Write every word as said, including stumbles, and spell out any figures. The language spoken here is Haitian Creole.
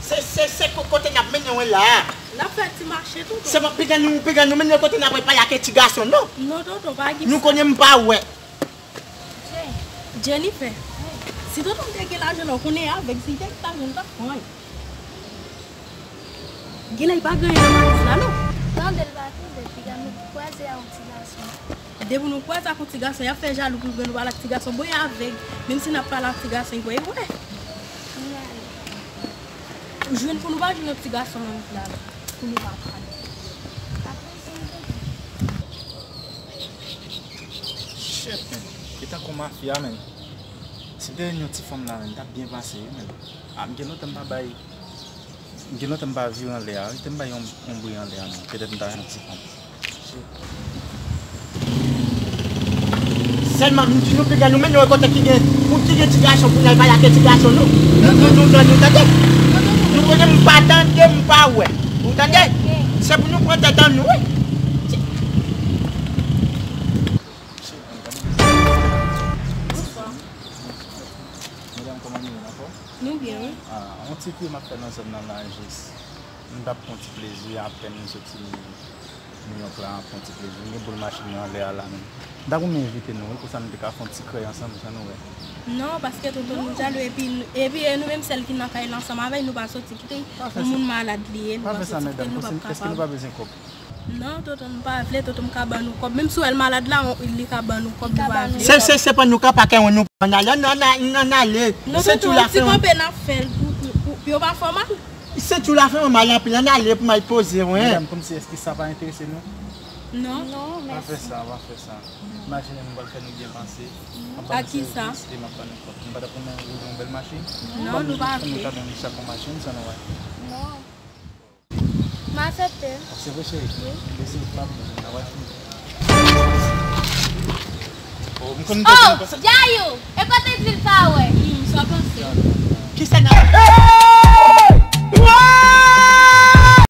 Se, se, se ko-, kote n ap mennen w la a. N ap fè ti mache, tonton. Se pa piga nou, piga nou mennen kote n ap pale ak ti gason, non. Non, tonton, pa gen sa. Nou konnen m pa wè. Jennifer, si tonton m te gen lajan la, ou konnen avèg, si l te gen lajan, l t ap pran l. Genlè l pa gen anyen nan valiz la, non. Tande l pa tande, piga nou kwaze a yon ti gason. Depi nou kwaze ak yon ti gason, y ap fè jalou pou nou pale ak ti gason. Bon, y avèg. Menm si n ap pale ak ti gason, y wè, y wè. Jwenn pou nou pa jwenn yon ti gason nan wout la, pou nou pa pale. Shit, man. Li tankou mafya, man. Si te yon ti fanm la, man, t ap byen pase, wi, man. Ah, m gen lontan m pa bay, m gen lontan m pa vire anlè a, wi. Te m bay yon, yon bri anlè a, man. Petèt m ta jwenn yon ti fanm. Shit. Sèlman, m di nou, piga nou mennen w kote ki gen, pou ki gen ti gason, pou n al pale ak ti gason, nou. Nou, nou, nou, nou, nou tande? Nou konnen m pa tande, m pa wè. Ou tande? Se pou nou pran tèt an nou, wi. Bonswa. Medam, kòman nou ye, n anfòm? Nou byen, wi. Ah, yon ti kou m ap fè nan zòn nan la, jis. M t ap pran ti plezi, apèn m soti Nouyòk la, pran ti plezi. M gen boul machin nan anlè a la menm. M t ap renmen envite nou, wi, konsa nou te ka fè yon ti krèy ansanm, sa nou wè? Non, paske tonton nou jalou, epi, epi e nou menm sèl ki nan kay la ansanm avè l, nou pa soti kite yon moun malad li ye, nou pa soti kite l, nou p ap kapab. Èske nou pa bezwen kòb? Non, tonton, nou pa vle, tonton m ka ban nou kòb. Menm si w wè l malad la, li ka ban nou kòb, nou pa vle. Se, se, se pa nou ka pa kè nou pa nan ale, nan, nan, nan ale. Non, tonton, ti kanpe n ap fè l pou, pou, pou, pou yo pa fè w mal. Se tou la fè mal anpil, ann ale pou m al poze, wi. Medam, kòmsi èske sa pa enterese nou? Non. Non, mèsi. Pa fè sa, pa fè sa. Imajine nou pral fè nou byen panse. Ak kisa? M ap ba nou sèvis e m ap ba nou kòb. Nou pa t ap renmen woule yon bèl machin? Non, nou pa vle. Nou ka ban nou chak yon machin, sa nou wè? Non. M aksepte. Aksepte, cheri? Wi. Mesi, pa bezwen, n a pral fini. Oh, m konn. Oh, Jayou! E kote di l pa wè?